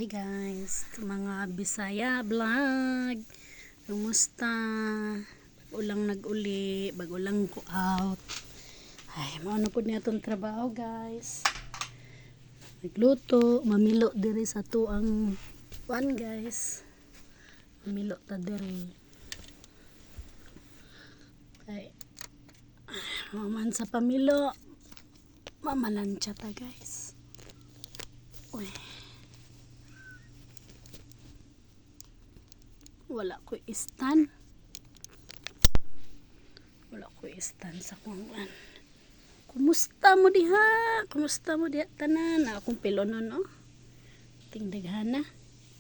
Hi guys, mga Bisaya vlog. Kumusta? Bago lang nag-uli, bago lang ko out. Ay, mao na pud ni atong trabaho, guys. Nagluto, mamilo diri sa tuang kuan, guys. Mamilo ta diri. Ay, maman sa pamilo. Mamalansya ta, guys. Uy. Wala ko istan. Wala ko istan sa kuan. Kumusta mo diha? Kumusta mo diha tanan? Akong pilonon, no? Tingdaghana.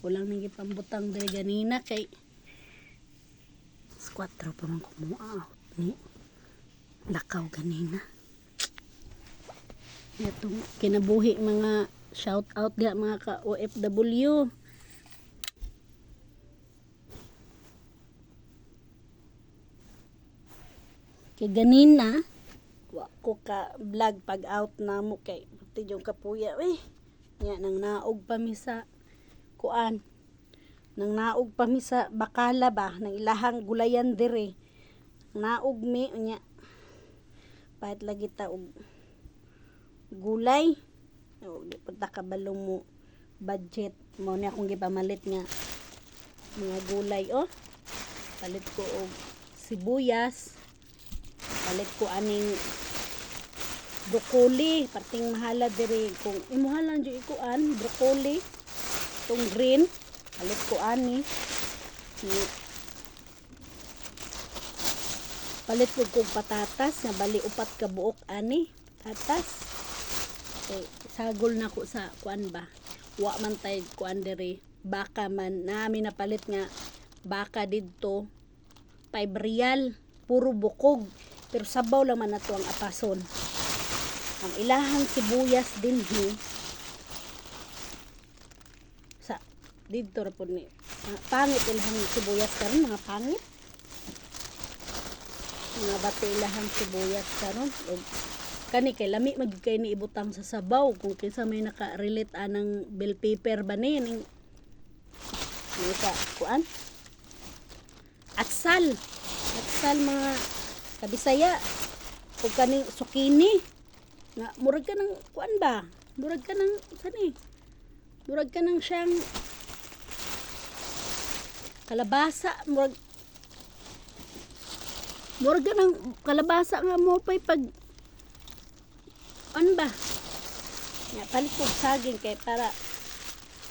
Kulang nang gipambutang diri ganina kay 4 pa man kumuha out ni lakaw ganina. Itong kinabuhi, mga shout out diha mga ka OFW. Kay ganina wa ko ka vlog pag out na mo kay pati yung kapuya eh. Nya nang naog pa mi sa kuan. Nang naog pa mi sa bakala ba nang ilahang gulayan dire. Naog mi nya pahit lagi ta og gulay. O, di pa ta kabalo mo budget mo ni akong gipamalit nga mga gulay, oh. Palit ko og sibuyas. Palit ko aning broccoli, parting mahala diri kung imuha lang jud ikuan broccoli tong green, palit ko ani. Palit ko kog patatas nga bali upat ka buok ani patatas. Kay sagol na ko sa kuan ba. Wa man tay kuan diri, baka man nami napalit nga baka didto 5 real, puro bukog, pero sabaw lang man nato ang apason. Ang ilahang sibuyas dinhi sa didto ra pud ni. Pangit ilahang sibuyas karon, mga pangit. Mga bato ilahang sibuyas karon. Og kani kay lami man gyud kay ni ibutang sa sabaw kung kinsa may naka-relate anang bell pepper ba ni ning ni sa kuan. Atsal. Atsal, mga kabisaya. Ug kaning zucchini nga murag ka ng kuan ba? Murag ka ng sani? Murag ka ng siyang kalabasa, murag ka ng kalabasa nga mo pa'y pag ano ba? Nga, palit kog saging kay para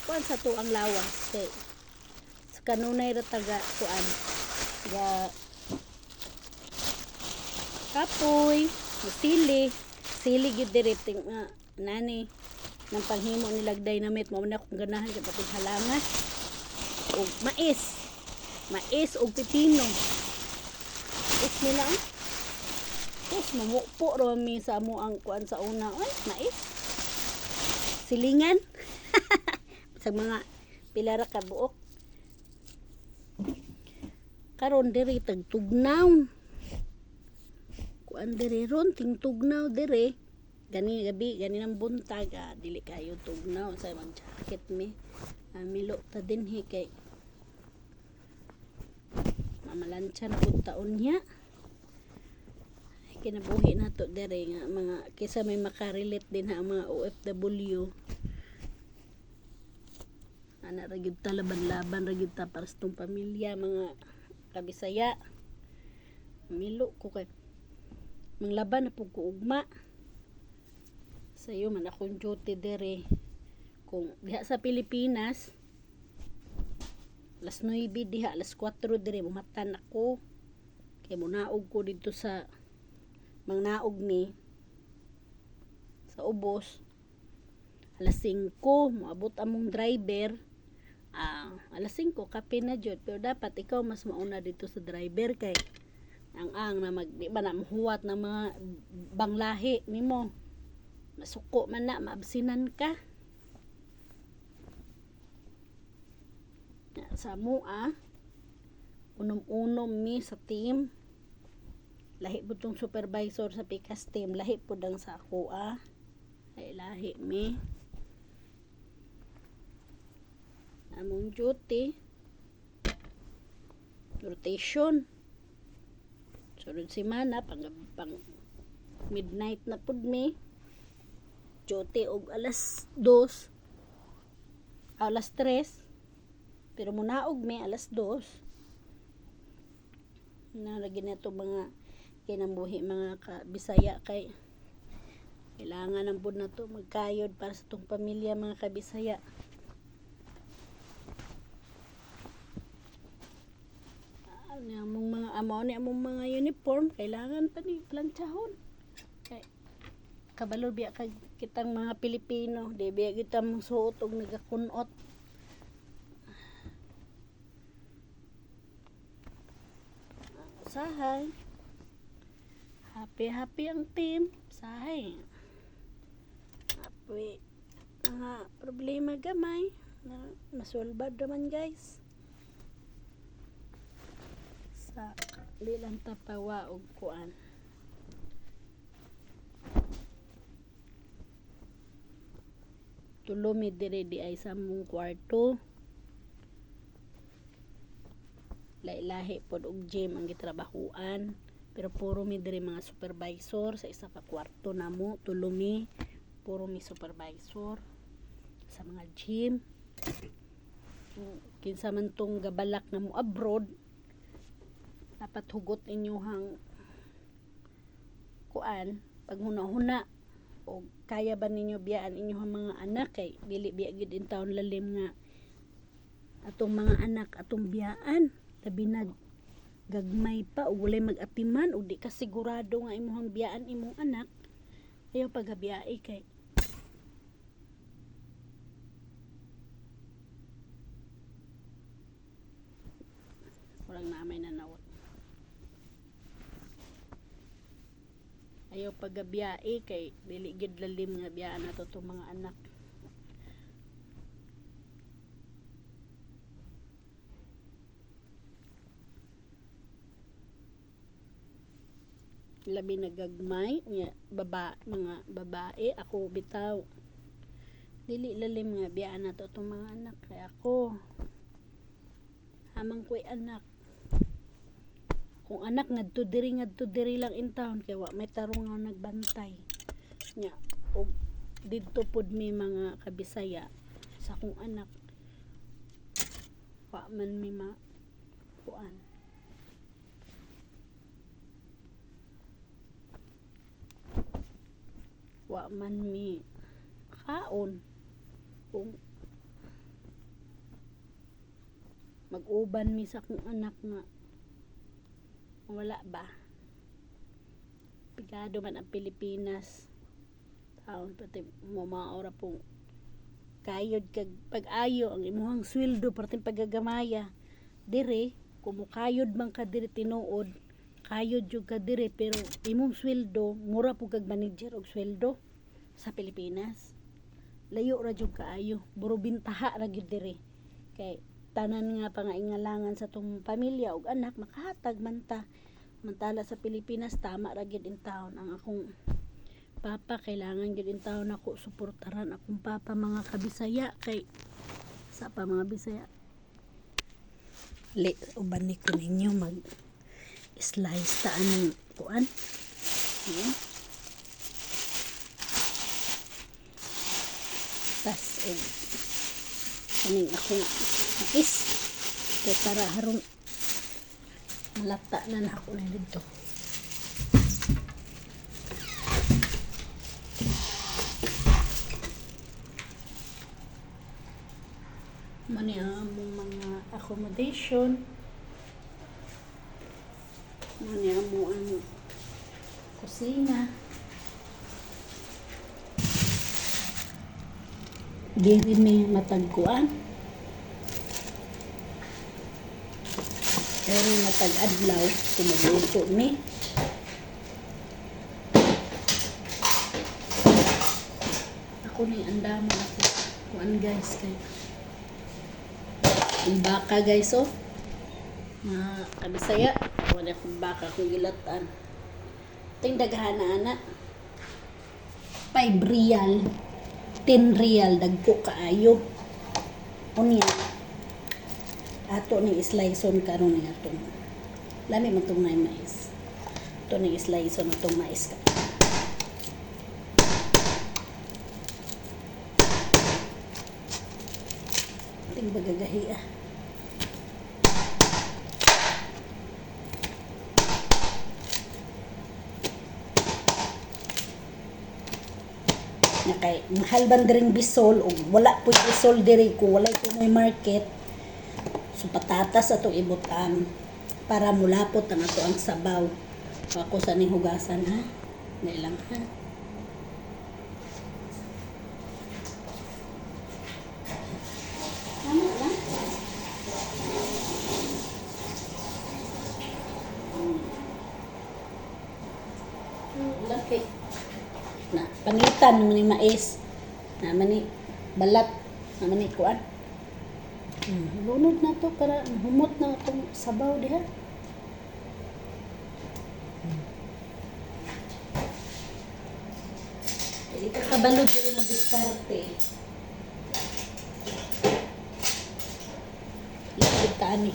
kuan sa tuang lawas kay sa kanunay ra taga kuan ga kapoy, sili, sili gyud diri ting nga nani nang panghimo nilag dynamite mo na akong ganahan kay pating halangas og mais. Mais og pipino. Mais nila oh. Tapos mamupo ra mi sa amo ang kuan sa una. Ay, mais. Silingan. Sa mga pila ra ka buok. Karon diri tagtugnaw. Kuan diri ron tingtugnaw diri. Gani gabi, gani ng buntag, ah, dili kayo tugnaw sa mag jacket mi. Ah, milo ta dinhi kay mamalansya na pud taon niya. Ay, kinabuhi na to diri nga mga kisa may makarelate din ha ang mga OFW. Ana ra gyud ta, laban-laban ra gyud ta para sa tong pamilya, mga kabisaya. Milo ko kay manglaban na pud ko ugma. Sayo man akong duty diri. Kung diha sa Pilipinas alas 9 diha, alas 4 diri mumatan ako. Kay munaog ko didto sa mangnaog mi sa ubos. Alas 5 moabot among driver. Ah, alas 5 kape na jud, pero dapat ikaw mas mauna dito sa driver kay ang na mag di ba na muhuwat ng mga banglahi nimo. Masuko man na, maabsinan ka. Sa mua, unom-unom mi sa team. Lahi po tong supervisor sa Pikas team, lahi po dang sa ako, ah. Ay, lahi mi. Among duty rotation. Sunod semana pang midnight na pud mi. Duty og alas 2, alas 3. Pero munaog mi alas 2. Na lagi na to mga kinabuhi, mga kabisaya, kay kailangan ang pud na to magkayod para sa tong pamilya, mga kabisaya. Ano among mga amo ni among mga uniform, kailangan pa ni plantsahon. Kay kabalo biya kag kitang mga Pilipino, di biya kita suot og nagakunot. Usahay. Happy happy ang team. Usahay. Happy mga problema gamay na masolbad naman, guys. Sa bilang tapawa og kuan. Tulo mi diri di ay sa among kwarto. Lahi-lahi pod og gym ang gitrabahuan. Pero puro mi diri mga supervisor sa isa ka kwarto namo, tulo mi, puro mi supervisor sa mga gym. Kinsa man tong gabalak nga mo abroad, dapat hugot inyuhang kuan paghuna-huna o kaya ba ninyo biyaan inyong mga anak, kay dili biya gid in taon lalim nga atong mga anak atong biyaan, labi na gagmay pa ug walay mag-atiman ug di ka sigurado nga imong biyaan imong anak. Ayaw pagabiyai kay walang naamay na nawat. Ayaw pagabiyai kay dili gid lalim nga biyaan nato tong mga anak. Labi na gagmay nya baba mga babae. Ako bitaw, dili lalim nga biyaan nato tong mga anak kay ako hamang ko'y anak. Kung anak ngadto diri lang in town kay wa may tarong nga nagbantay nya. Og didto pod mi, mga kabisaya, sa akong anak, wa man mi ma kuan, wa man mi kaon kung mag-uban mi sa akong anak nga wala ba. Pigado man ang Pilipinas taon, pati mo maora pong kayod kag pag-ayo ang imuhang sweldo perting pagagamaya. Dire kung mokayod man ka diri, tinuod kayod jud ka dire, pero imong sweldo mura pud kag manager og sweldo sa Pilipinas. Layo ra jud kaayo, buro bintaha ra gyud diri kay tanan nga pangaingalangan sa tong pamilya ug anak makahatag man ta. Mantala sa Pilipinas, tama ra gyud in town ang akong papa. Kailangan gyud in town ako suportaran akong papa, mga kabisaya, kay sa pa mga Bisaya li uban ni ko ninyo mag slice ta anong kuan. Ayan. Tas og kaning akong mais kay para haron malata na na ako na dito. Mao ni ang among mga accommodation. Mao ni amo ang kusina. Diri mi matagkuan. Pero matag adlaw kung magluto mi. Ako ni andamo ako kuan, guys, kay ang baka, guys, oh. Mga kabisaya, wala akong baka kung gilatan. Ting daghana ana. 5 real, 10 real, dagko kaayo. Unya, Ato ning sliceon karon ni atong. Lami man tong nay mais. Ato ning sliceon atong mais ka. Ting bagagahi ah. Na kay mahal ban diring bisol ug wala po'y bisol diri kung walay kunoy market. So patatas atong ibutang para mulapot ang ato ang sabaw. Ako sa ning hugasan ha. Dai lang ha. Tama lang. Laki. Na panitan man ni mais. Na man ni balat, na man ni kuan. Lunod na to para humot na atong sabaw diha. Dili ka kabalo diri mo diskarte. Lapit ta ani.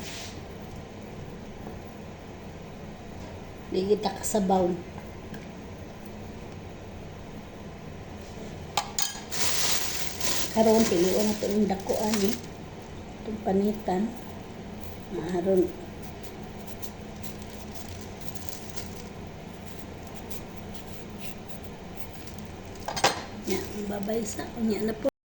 Di kita kasabaw. Karon pilion na itong dako ani. Itong panitan. Maharon. Nya, babay sa unya na po.